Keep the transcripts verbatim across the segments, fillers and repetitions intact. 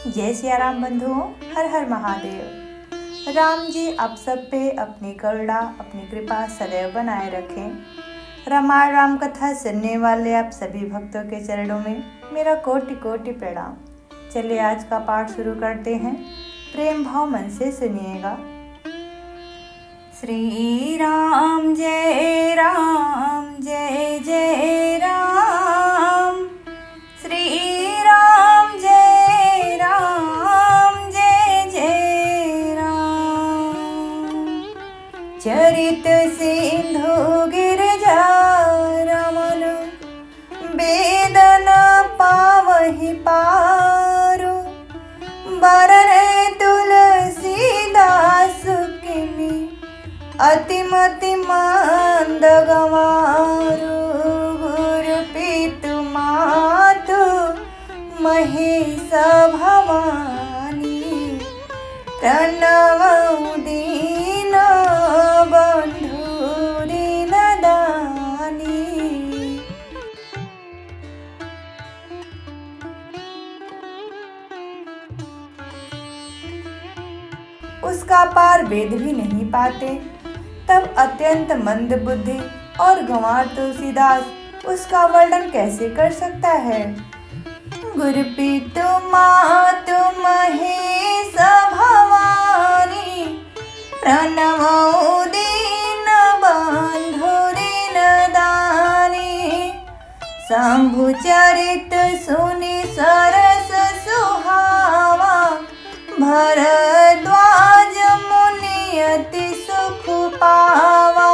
जय सिया राम बंधुओं, हर हर महादेव। राम जी आप सब पे अपनी करुणा, अपनी कृपा सदैव बनाए रखें। रामायण राम कथा सुनने वाले आप सभी भक्तों के चरणों में मेरा कोटि कोटि प्रणाम। चलिए आज का पाठ शुरू करते हैं, प्रेम भाव मन से सुनिएगा। श्री राम जय राम जय जय राम, श्री राम जय राम जय जय राम। चरित सिंधु गिरजा रमन, बेदन पावहि पारु। बरन तुलसीदास किमि, अति मति मंद गंवारु। गुरु पितु मातु महेश भवानी, प्रणव दीन बंधु दीन दानी। उसका पार वेद भी नहीं पाते, तब अत्यंत मंद बुद्धि और गंवार तुलसीदास उसका वर्णन कैसे कर सकता है? गुरु पितु मातु महेश भवानी, प्रणव दीन बंधु दीन दानी। शंभु चरित सुनि सरस सुहावा, भरद्वाज मुनि अति सुख पावा।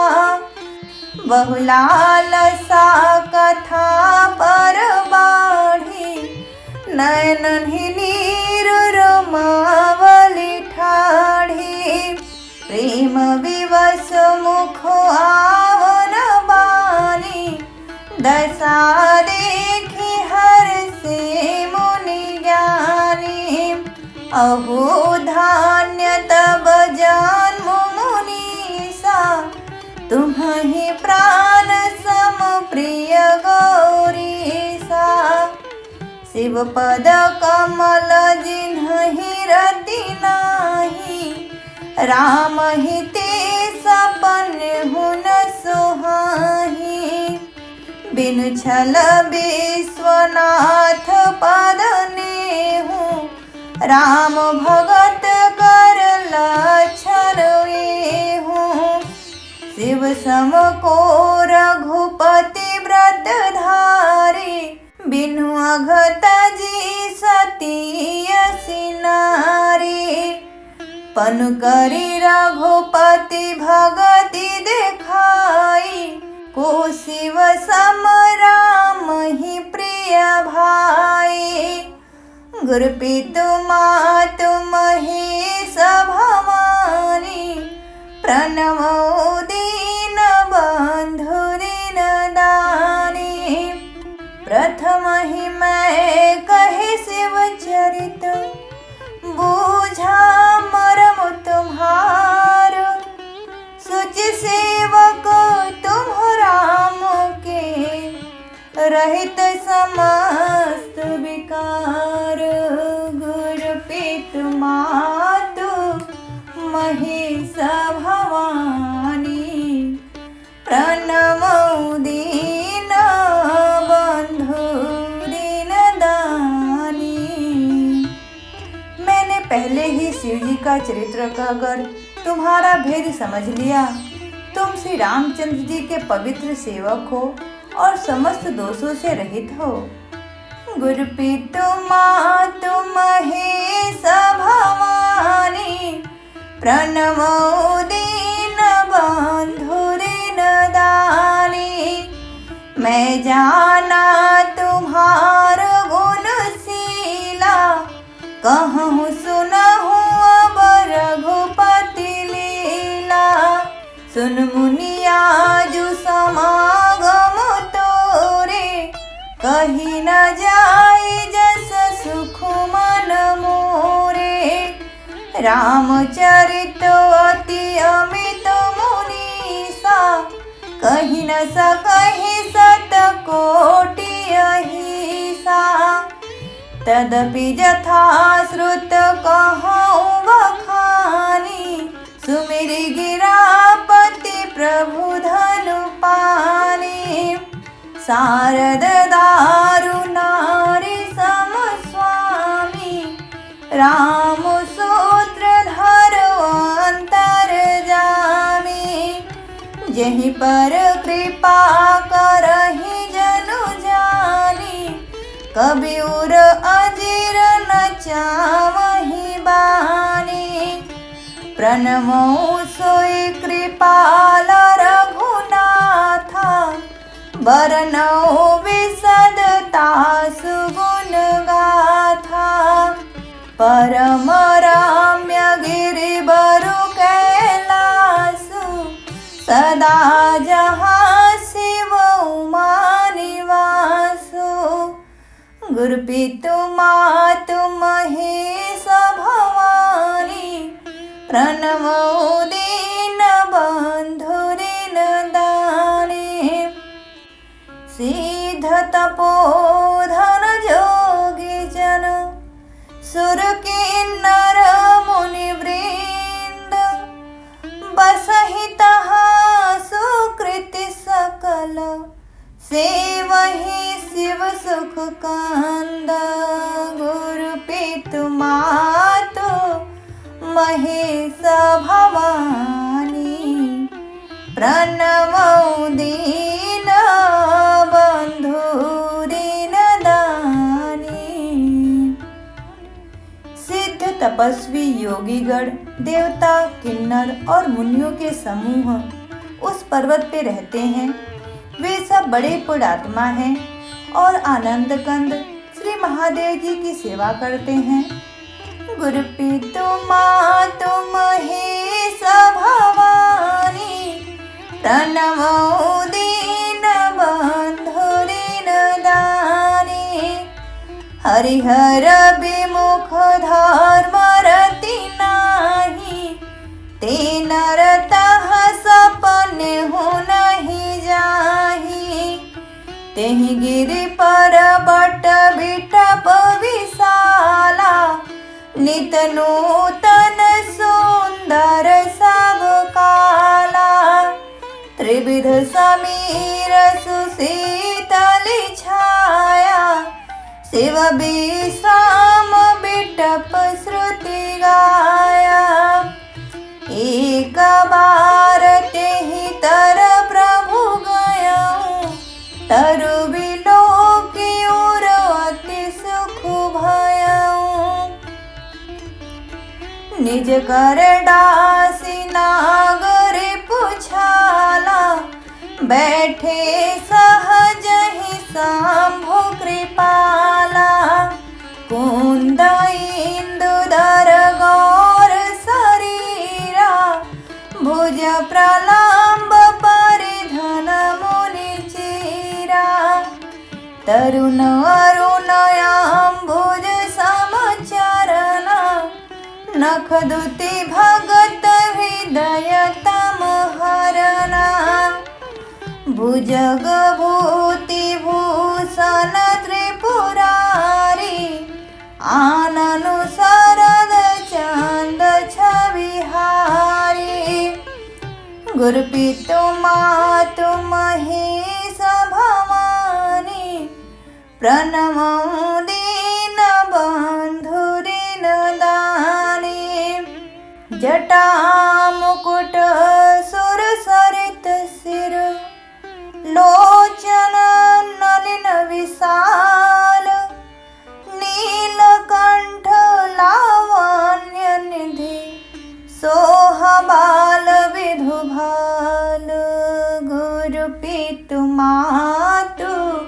बहुलालसा कथा पर बाढ़ी, नयनन्हि नीर रोमावली ठाढ़ी। प्रेम विवश मुख आवन बानी, दशा देखि हरषे मुनि ज्ञानी। अहो धन्य तब जन्म मुनीसा, तुम्हहि प्राण सम प्रिय गौरीसा। शिव पद कमल जिन्हहि रति नाही, राम ही ते सपन हुन सोहाही। बिनु छल विश्वनाथ पद नेहु, राम भगत कर लक्षण एहु। शिव सम को रघुपति व्रत धारी, बिनु अघत जी सती असी नारी। पन करी रघुपति भगति देखाई, को शिव सम राम ही प्रिय भाई। गुरु पितु मातु महेश भवानी, प्रणव दीन बंधु दीन दानी। प्रथम ही मैं कहे शिव चरित, बूझा मरम तुम्हार। सुचि सेवक तुम राम के, रहित समस्त विकार। गुरु पितु मातु महेश भवानी, प्रणव दीन बंधु दीन दानी। मैंने पहले ही शिव जी का चरित्र कहकर तुम्हारा भेद समझ लिया। तुम श्री रामचंद्र जी के पवित्र सेवक हो और समस्त दोषों से रहित हो। गुरु पितु मातु महेश भवानी, प्रणव दीन बंधु दीन दानी। मैं जाना तुम्हार गुणशीला, कहूँ सुनहु अब रघुपति लीला। सुन मुनि आजु समागम तोरे, कही न जाई जस सुख मन मोरे। रामचरित अति अमित मुनीसा, कहि न सकहि सत कोटि अहिसा। तदपि जथाश्रुत कहउँ बखानी, सुमिरि गिरापति प्रभु धनु पानी। सारद दारु नारि सम स्वामी, राम सूत्रधर अन्तरजामी। जेहि पर कृपा करहिं जनु जानी, कबि उर अजिर न चावहिं बानी। प्रणमउँ सोई कृपाल रघुनाथा, बरनउँ विशद तासु गुण गाथा। परम रम्य गिरिबरु कैलासु, सदा जहाँ शिव उमा निवासु। गुरु पितु मातु महेश भवानी, प्रणमउँ दीन बंधु ऋण दानी। सिद्ध तपोधन जोगी जन, सुर किन्नर मुनि वृंद, बसहि तहाँ सुकृति सकल, सेवहि शिव सुख कंद। गुरु पितु मातु महेश भवानी, प्रणमउँ दीन बंधु ऋण दानी। सिद्ध तपस्वी योगीगण, देवता, किन्नर और मुनियों के समूह उस पर्वत पे रहते हैं। वे सब बड़े पुण्यात्मा हैं और आनंद कंद श्री महादेव जी की सेवा करते हैं। गुरु पितु मातु महेश भवानी, प्रणमउँ दीन बंधु ऋण दानी। हरिहर बिमुख धर्म रति नाही, ते नर तह सपनेहु नहीं जाही। तेहि गिरि पर्वत बिटप विशाला, नित नूतन सुंदर सब काला। त्रिविध समीर सुशीतल छाया, शिव विश्राम बिटप श्रुति गाया। एक बार तेहि तर प्रभु गयउँ, तरु बिलोकि उर अति सुख भयउँ। निज कर डासि नाग रिपु छाला, बैठे सहजहि शंभु कृपाला। कुंद इंदु दर गौर शरीरा, भुज प्रलंब परिधन मुनि चीरा। तरुण अरुण अंबुज सम चरणा, नख दुति भगत हृदय तम हरणा। भुजग भूति भूषण त्रिपुरारी, आननु सरद चंद छविहारी। गुरु पितु मातु महेश भवानी, प्रणमउँ दीन बंधु ऋण दानी। जटा मुकुट सुर सरित सिर, लोचन नलिन विशाल। नीलकंठ लावण्य निधि सोह बाल विधु भाल। गुरु पितु मातु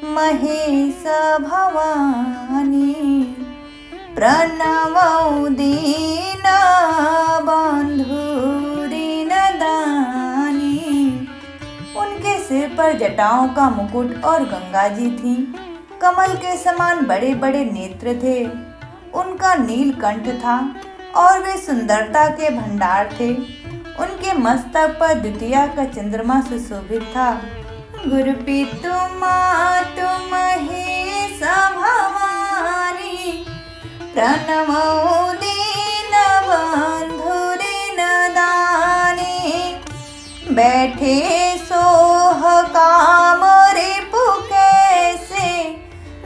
महेश भवानी, प्रणमउँ दीन बंधु ऋण दानी। उनके सिर पर जटाओं का मुकुट और गंगा जी थी। कमल के समान बड़े-बड़े नेत्र थे। उनका नीलकंठ था और वे सुंदरता के भंडार थे। उनके मस्तक पर द्वितीया का चंद्रमा सुशोभित था। गुरु पितु मातु महेश भवानी, प्रणमौ दीनबन्धु दीनदानी। बैठे सोह काम रिपु कैसे,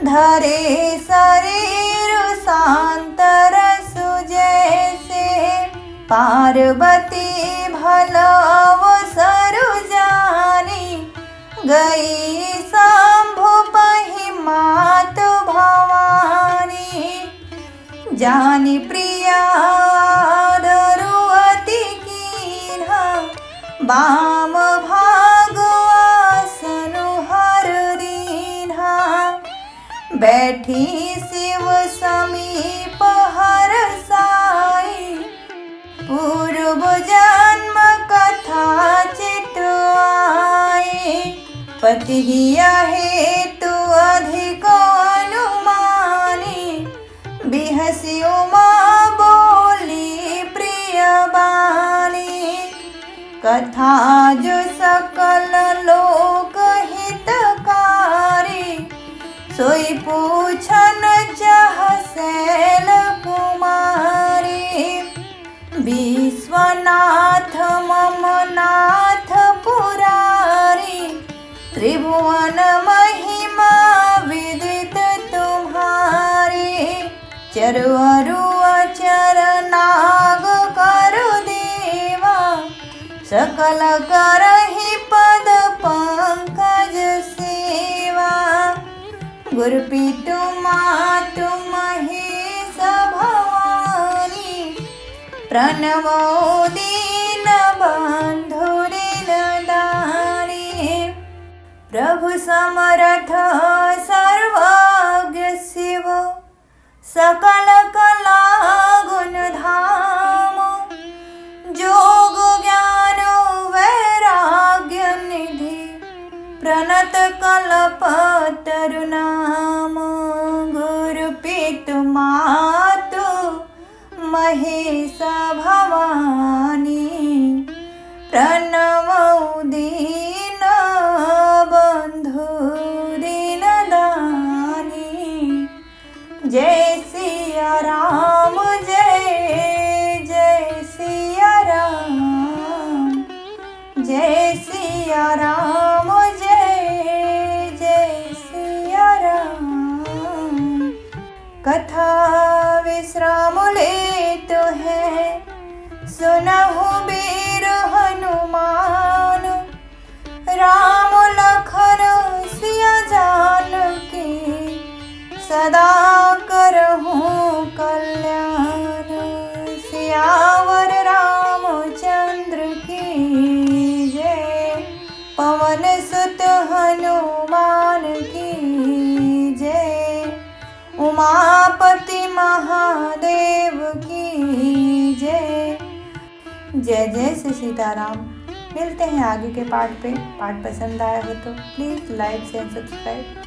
धरे शरीर शांत रसु जैसे। पार्वती भलव सरु जानी, गई शंभु पहि मातु भवानी। जानि प्रिया आदरु अति कीन्हा, बाम भागु आसनु हर दीन्हा। बैठी शिव समीप हरसाई, पूर्व जन्म कथा चित आई। पतिहिया हेतु अधिक अनुमानी, बिहसी उमा बोली प्रिय बानी। कथा जो सकल लोक हितकारी, सोई पूछन चाह शैल कुमारी। विश्वनाथ मम नाथ पुरारी, त्रिभुवन महिमा विदित तुम्हारी। चरु अरु अचर नाग करु देवा, सकल करहि पद पंकज सेवा। गुरु पितु मातु महेश भवानी, प्रणमौ दीनबन्धु दीनदानी। प्रभु समरथ सर्वज्ञ शिव, सकल कला गुण धाम। जोग ज्ञान वैराग्य निधि, प्रणत कल्पतरु नाम। गुरु पितु मातु महेश भवानी, प्रणमौ दीनबन्धु दीनदानी। जय सिया राम, जय जय सिया राम, जय सिया राम, जय जय सिया राम। कथा विश्राम लेत है, सुनहु वीर हनुमान। राम लखन सिया जानकी, सदा करहु कल्याण। सियावर रामचंद्र की जय, पवन सुत हनुमान की जय, उमापति महादेव की जय। जय जय श्री सीताराम। मिलते हैं आगे के पाठ पे। पाठ पसंद आया हो तो please like, share, subscribe।